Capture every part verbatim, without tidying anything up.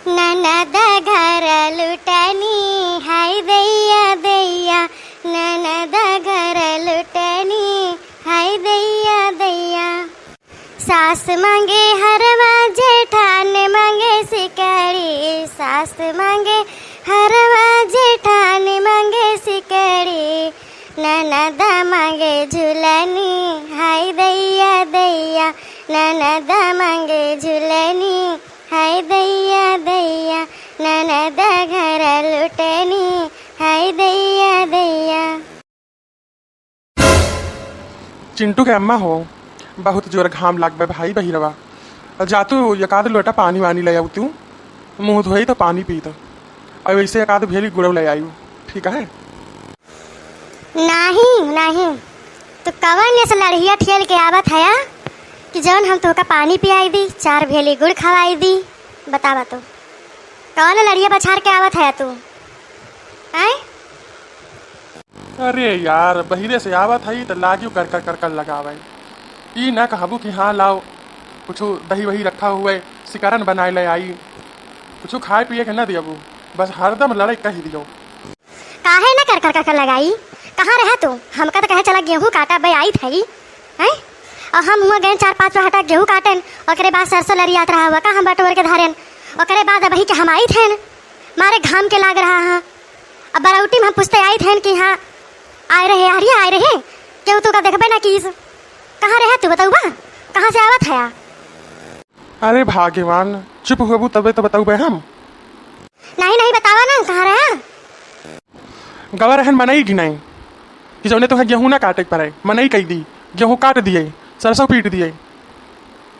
ननद घर लुटनी, हाय दैया दैया, ननद घर लुटनी, हाय दैया दैया। सास मांगे हरवा, जेठान मांगे सिकड़ी, सास मांगे हरवा, जेठान मांगे सिकड़ी, ननद मांगे झुलनी, हाय दैया दैया, ननद मांगे झुलनी, हाय दैया दैया, ननद घर लुटनी, हाय दैया दैया। चिंटू के अम्मा हो, बहुत जोर घाम लाग बा भाई बहिरवा। जा तू एक आध लोटा पानी वानी ले आऊ तू, मुँह धोई तो पानी पी तो, और वैसे एक आध भेली गुड़व ले आयु, ठीक है? नाही, नाही। तू कवन ऐसे लड़िया ठेल के आवत हया कि जौन हम तोहका पानी पियाई दी, चार भेली गुड़ खवाई दी? बतावा तू, कवन लड़िया बछार के आवत हया तू? आय? अरे यार, बहिरे से आवत हई त लागियो कर कर कर कर लगावे। ई ना कहबू कि हाँ लाओ, कुछ दही वही रखा हुआ है, सिकरन बनाए ले आई, कुछ खाए पिए के ना दियबू, बस हरदम लड़ाई कही दियो। काहे ना कर कर कर कर लगाई? कहाँ रहा तू? हमका तो कहे चला गेहूँ काटा बे आई थई, हैं? और हम हुआ गए चार पाँच पहाटा गेहूँ काटेन, ओकरे बाद सरसों लरियात रहा हुआ का हम बटोर के धरेन, ओकरे बाद अबही के हम आई थेन, मारे घाम के लाग रहा है। अब बरौटी में हम पूछते आई थेन कि हाँ आए रहे, हरिया आए रहे, केहू तू का देखबे ना कीस। कहाँ रहा तू बतौबा? कहाँ से आवत हया? अरे भाग्यवान, चुप होबू तबे तो बतौबे हम। नहीं, नहीं, बतावा ना, कहाँ रहा? गवा रहन मनई गिनाई कि जौने तोहे गेहूँ ना काटे के पड़े, मनई कई दी, गेहूँ काट दिए, सरसों पीट दिए।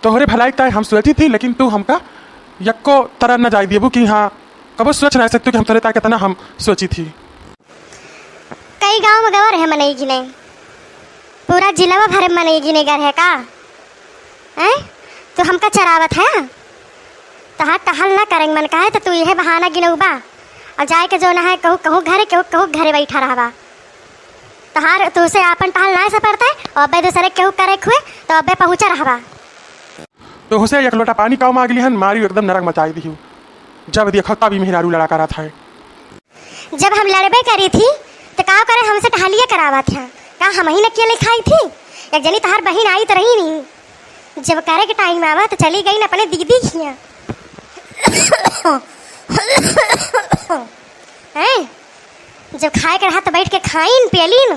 तोहरे भलाई ताय हम सोची थी, लेकिन तू हमका यक्को तरह न जाए दिएबू कि हाँ, कबो सोच ना सकतू कि हम तोहरे ताय कितना हम सोची थी। कई गाँव में गवा रहे मनई गिने, पूरा जिलावा भर में मनई गिने गर है का? हैं? तू हमका चरावत है? तहार टहल ना करेंगे मन कहे तो तू यह बहाना गिनौबा और जाए के जो ना है कहू कहू घरे, कहू कहू घरे बैठा रहबा। तहार तुझसे आपन टहल ना से पड़ता है और अबे दूसरे केहू करे खुए तो अबे पहुँचा रहबा। तो हुसे एक लोटा पानी काव मांग लिहन, मारी एकदम नरक मचाई दिहू। जब देखो तब ही मेहरारू लड़ा करत है। जब हम लड़बे करी थी तो का करे हमसे टहलिए करावा था? का हम ही न अकेले खाई थी? एक जनी तहार बहिन आई तो रही नहीं, जब करे के टाइम आवा तो चली गई न अपने दीदी खिया। हैं? जब खाए के रहा तो बैठ के खाइन पियलिन,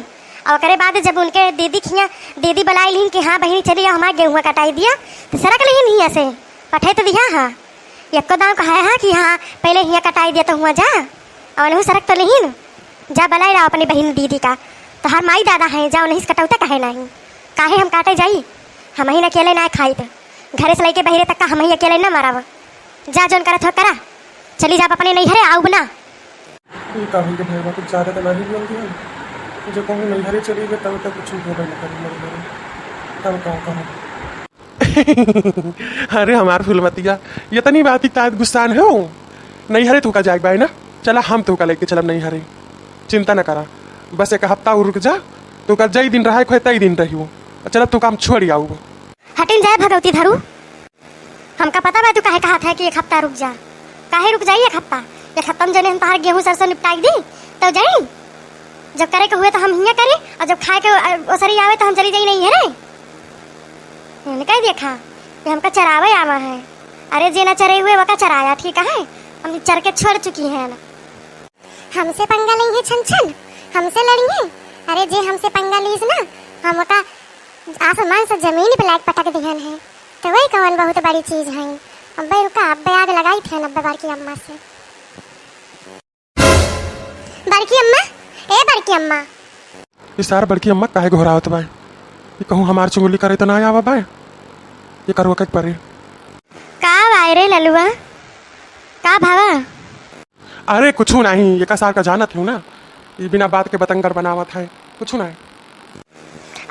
और ओकरे बाद जब उनके दीदी खिया दीदी बुलाई लिहिन कि हाँ बहिनी चली आओ हमारे गेहुआ कटाई दिया, तो सरक लिहिन हिया से पठे तो दिया। हाँ, एको दाम कहा है कि हाँ पहले हिया कटाई दिया तो हुआ जा, और उनहू सरक तो लिहिन। जा बुलाई रहा अपनी बहिन दीदी का, तोहार माई दादा हैं, जा उन्हीं से कटौता कहे नहीं। काहे हम काटे जाई? हम ही न अकेले ना खाई तो घरे से लेके बहिरे तक का हम ही अकेले ना मरब। जा जौन करत हो करा, चली जाब अपने नैहरे, आउब ना। ई का होई रे भैया, कुछ ज्यादा तो नहीं बोल दिया। जो कहूँ नैहरे चली गए तब तक कुछ होबे न करी मेरे घरे। तब का कहूँ? अरे हमार फुलमतिया, इतनी बात ही तात गुस्सान हो? नैहरे तू का जाए बाय ना, चला हम तू का लेके चलब नैहरे, चिंता न करा। बस एक हफ्ता और रुक जा, तू का जई दिन रहे खोए तई दिन रहियो। चलब तू काम छोड़ आऊ। हटिन जाए भगवती धरू, हमका पता बा तू काहे कहत है कि एक हफ्ता रुक जा। काहे रुक जाई एक हफ्ता? एक हफ्ता में जने हम तहार गेहूं सरसों निपटाई दी, तब जाई। जब करे के हुए तो हम हियां करी, और जब खाए के, अ, ओसरी आवे तो हम चली जाई नैहरे। इनका ही देखा, ये हमका चरावे आवा है। अरे जे ना चरे हुए वका चराया, ठीक है, हम चर के छोड़ चुकी हैं। हमसे पंगा लेंगे छन छन, हमसे लड़िए। अरे जे हमसे पंगा लीस ना, हम ओका आसमान से जमीन पे लाइक पटक दिहन है, तो वही कवन बहुत बड़ी चीज है। अब्बे रुका, अब्बे आग लगाई थे अब्बे बड़की अम्मा से। बड़की अम्मा, ए बड़की अम्मा। ई सार बड़की अम्मा काहे घोरावत बाय? ई कहूँ हमार चुगली करे त ना आवा बाय? ये करुआ के परे। का बाय रे ललुआ? का भावा? अरे कुछू नहीं, ये का सार का जानत हूँ ना, ये बिना बात के बतंगड़ बनावत है, कुछू नहीं।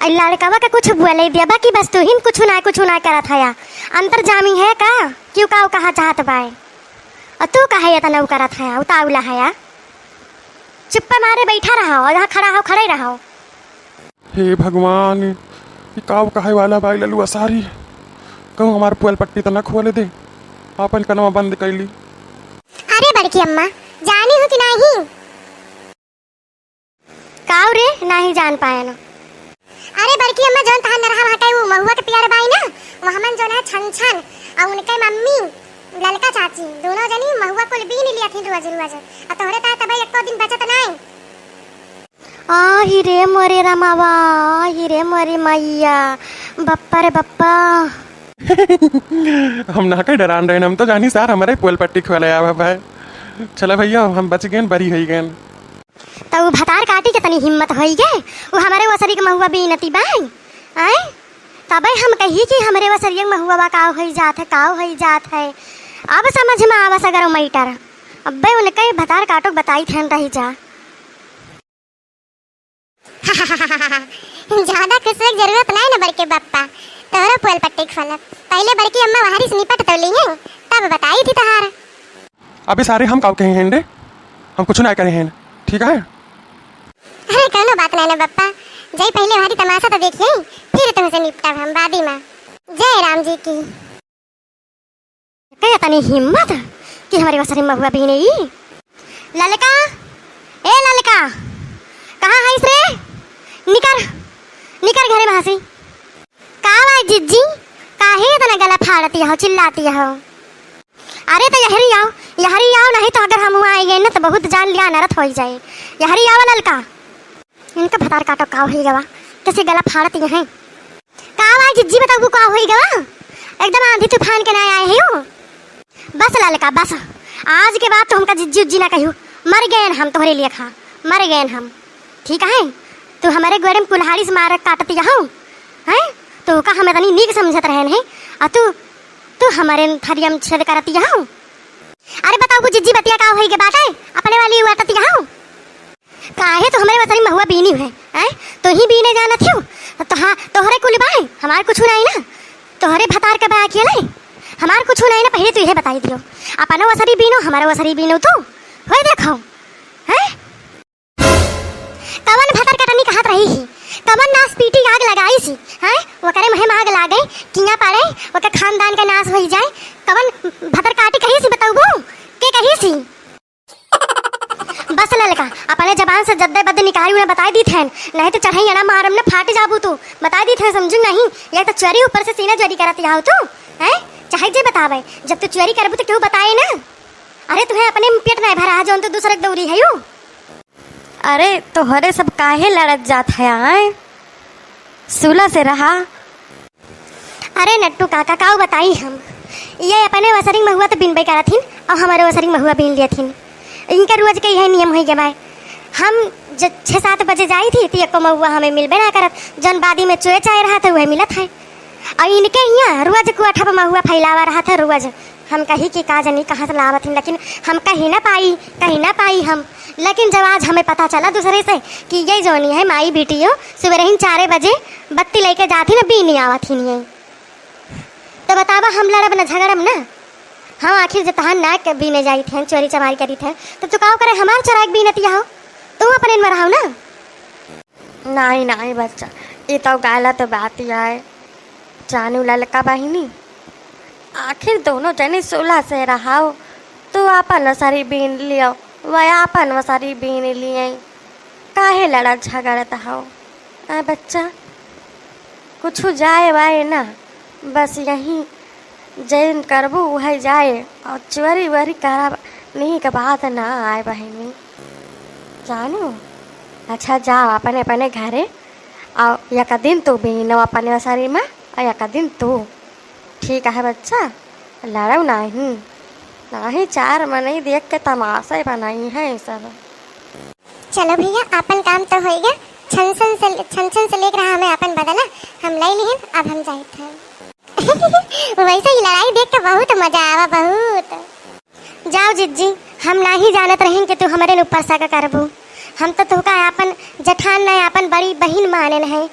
आई लड़कवा के कुछ बोले दिया बा कि बस तू ही कुछू ना, कुछू ना करत हया। अंतर्जामी है का? क्यों का कहा चाहत बाय? और तू काहे इतना उ करत हया, उतावला हया? चुप्पे मारे बैठा रहा, और जहाँ खड़ा हो, खड़े रहो। हे भगवान, ई काव कहे वाला बाई ललुआ सारी, कहूँ हमार पुअल पट्टी त न खोले दे, आपन कनवा बंद कैली। कि अम्मा, जानी हो कि नाही? काऊ रे, नाही जान पायन। अरे बड़की अम्मा, जौन तहार नरहा वहाँ के ऊ महुआ के पेड़ बाई ना, वहमन जौन है छन छन, और उनके मम्मी ललका चाची, दोनों जनी महुआ कुल बीन लिया थी रोज रोज, और तोहरे ताय तबे एको दिन बचत नाही। आही रे मोरे रमावा, आही रे मोरे मैया, बप्पा रे बप्पा। हम ना के डरान रहे, हम तो जानी सार हमरे पोल पट्टी खोले आवा भाई। चला भैया, हम बच गए, बरी होई गए। त उ भतार काटी के तनी हिम्मत होई गे, उ हमरे ओसरी के महुआ बीनती बाई, आय? तबे हम कही कि हमरे ओसरिया के महुआ बा, काव होई जात है, काव होई जात है। अब समझ में आवा सगरो मैटर। अब्बे उनके भतार काटो के बताई थेन रही जा। ज्यादा खुश होए के जरूरत नाई ना बड़के बप्पा, तोहरो पोल पट्टी खोलब। पहले बड़की अम्मा वहारी से निपट तो ली हैं, तब बताई थी तहार। अबे सारे हम काऊ कहे हैं रे, हम कुछ ना करे हैं, ठीक है? अरे कौनो बात नाई ना बप्पा, जाई पहले वहारी तमाशा तो देखिए, फिर तुमसे निपटब हम बादी में। जय राम जी की। के तनी हिम्मत कि हमरे ओसरी महुआ बीने ई। ललका, ए ललका, कहाँ हईस रे? निकर, निकर घरे में हंसी। का बाई जिज्जी, काहे इतना गला फाड़ती हो, चिल्लाती हो? अरे तो यहरी आओ, यहरी आओ, नहीं तो अगर हम हुआ आई गए ना तो बहुत जान लिया अनरथ होई जाए। यहरी आओ ललका। इनका भतार काटो का होई गवा, कैसे गला फाड़ती हैं। का बाई जिज्जी बताऊ का होई गवा, एकदम आंधी तूफान के ना आए हो। बस ललका बस, आज के बाद तो हमका जिज्जी उज्जी ना कहियो, मर गए हम तोहरे लिए खा, मर गए हम। ठीक है, तू हमरे गोड़े में कुल्हाड़ी से मार काटती हो, हैं? तो का हम इतनी नीक समझत रहन है, आ तू, तू हमरे थरिया में छेद करती हो। अरे बताऊ जिज्जी बतिया का होई के बात है, अपने वाली उड़ाटती हो। काहे तो हमरे वसरी महुआ बीनी है, हैं? तो ही बीने जानत हो। तो हाँ, तोहरे कुल बाय, हमार कुछ नहीं ना। तोहरे भतार के बा अकेले, हमार कुछ नहीं ना। पहले तू यह बताई दियो, अपनो वसरी बीनो, हमारे वसरी बीनो तू। होए देखो, हैं? कवन भतार कटनी कहत रही ही, कवन नास पीटी आग लगाई सी, हैं? ओकरे मुहे में आग लागे, किया पड़े, ओके खानदान के नास होई जाए। कवन भतार काटी कही सी बताऊबू? के कही सी? बस ललका, अपने जबान से जद्दे बद्दे निकारी उन्हें बताई दी थैन, नहीं तो चढ़ई अड़ा मारम न फाट जाबू तू। बताई दी थैन, समझू नहीं, या तो चोरी ऊपर से सीना चोरी करत आओ तू, हैं? चाहे जे बतावे, जब तू चोरी करबू तो क्यों बताए ना? अरे तुहे अपने में पेट नहीं भरा है, जौन तू दूसरे के दौरी है यू। अरे तोहरे सब काहे लड़त जात है आए? सुला से रहा। अरे नट्टू काका, काऊ बताई हम, ये अपने वसरी महुआ तो बीनबे करत हिन, और हमारे वसरी महुआ बीन लेत हिन। इनका रोज के यही नियम होई गवा है। हम ज-, छः सात बजे जाई थी, तो एको महुआ हमें मिलबे ना करत, जौन बादी में चोए चाहे रहा था, वह मिलत है। और इनके यहाँ रोज कुआठा पर महुआ फैलावा रहा था, रोज। हम कही कि का जानी कहाँ से लावत हिन, लेकिन हम कहीं ना पाई, कहीं ना पाई हम। लेकिन जब आज हमें पता चला दूसरे से कि ये जोनी है माई बेटियो, सुबह ही चार बजे बत्ती लेके जात ही ना, बीनी आवत ही नहीं है, तो बतावा हम लड़ब ना झगड़ब ना? हाँ, आखिर जब तहार ना के बीने जाई थे, चोरी चमारी करी थे, तो तू काव करे हमार चोराई के बीनतिया हो? तू अपने में रहो ना। नाहीं, नाहीं बच्चा, ई तउ गलत बात आय। जानू ललका बहिनी, आखिर दोनों जने सुलह से रहाओ, तू आपन वसरी बीन लियो, वह आपन वसरी बीन लिये, काहे लड़त झगड़त हौ? आ बच्चा, कुछु जाए वाए ना, बस यहीं जैन करबू उहै जाए, और चोरी वोरी करब नीक बात ना आय बहिनी। जानू, अच्छा जाओ अपने अपने घरे, और एक दिन तू बीनो अपने ओसरी में, और एक दिन तू। ठीक है बच्चा, लड़ो नहीं, नहीं चार मनई देख के तमाशे बनाई हैं सब। चलो भैया, आपन काम तो होइगा, छन छन से, छन छन से लेके रहा हमें आपन बदला, हम ले लिहन, अब हम जाइत हैं। वैसे ही लड़ाई देख के बहुत मजा आवा, बहुत। जाओ जिज्जी, हम नाही जानत रहिन कि तू हमरे ऊपर शक करबू। हम तो तोहका आपन जेठान नहीं, आपन बड़ी बहिन मानेन है,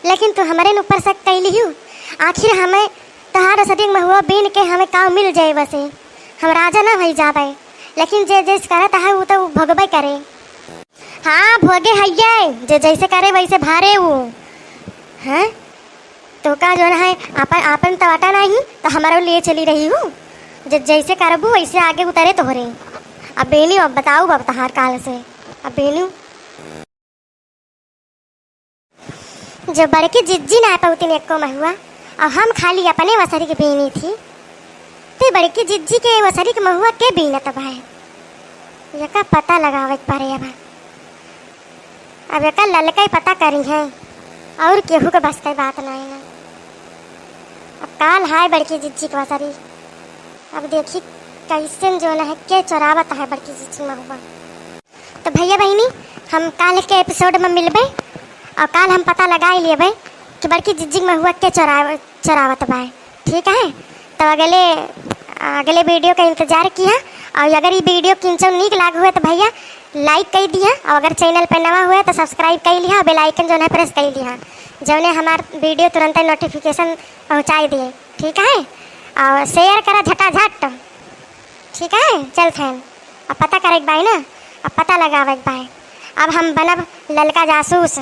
लेकिन तू हमरे ऊपर शक कैली हूँ। आखिर हमें तोहार सदिंग महुआ बीन के हमें काव मिल जाए, वसे हम राजा ना होई जाबे, लेकिन जे जैसे करत है वो तो भोगबे करे। हाँ, भोगे हइये, जे जैसे करे वैसे भारे ऊ। हैं? तो का जौन है, आपन, आपन तवाटा नहीं, तो हमारो लिए चली रही हूँ। जे जैसे करबू, वैसे आगे उतरे तोहरे। अब बीनी, अब बताऊ बा तहार काल से। अब बीनी, जो बड़की जिज्जी ना पउतिन एको महुआ, और हम खाली अपने वसरी के बीनी थी, ते बड़की जिज्जी के वसरी के महुआ के बीनत बाय? एका पता लगावे के पड़े अब। अब एका ललका ही पता करी है, और केहू के बस के बात नहीं है। अब काल हाय बड़की जिज्जी के वसरी, अब देखी कैसन जो है के चोरावत है बड़की जिज्जी महुआ। तो भैया बहिनी, हम काल के एपिसोड में मिलबे और काल हम पता लगा ही लेबे कि बड़की जिज्जी महुआ के चोराव-, चोरावत बाय। ठीक है, तो अगले, अगले वीडियो का इंतजार किया। और अगर ये वीडियो किंचो नीक लाग हुए तो भैया लाइक कर दिया, और अगर चैनल पर नवा हुए तो सब्सक्राइब कर लिया और बेल आइकन जो है प्रेस कर लिया, जौने हमार वीडियो तुरंत नोटिफिकेशन पहुँचाई दिए। ठीक है, और शेयर करा झटाझट। ठीक है, चल फैन, अब पता करे के बाय ना, अब पता लगावे के बाय। अब हम बनब ललका जासूस।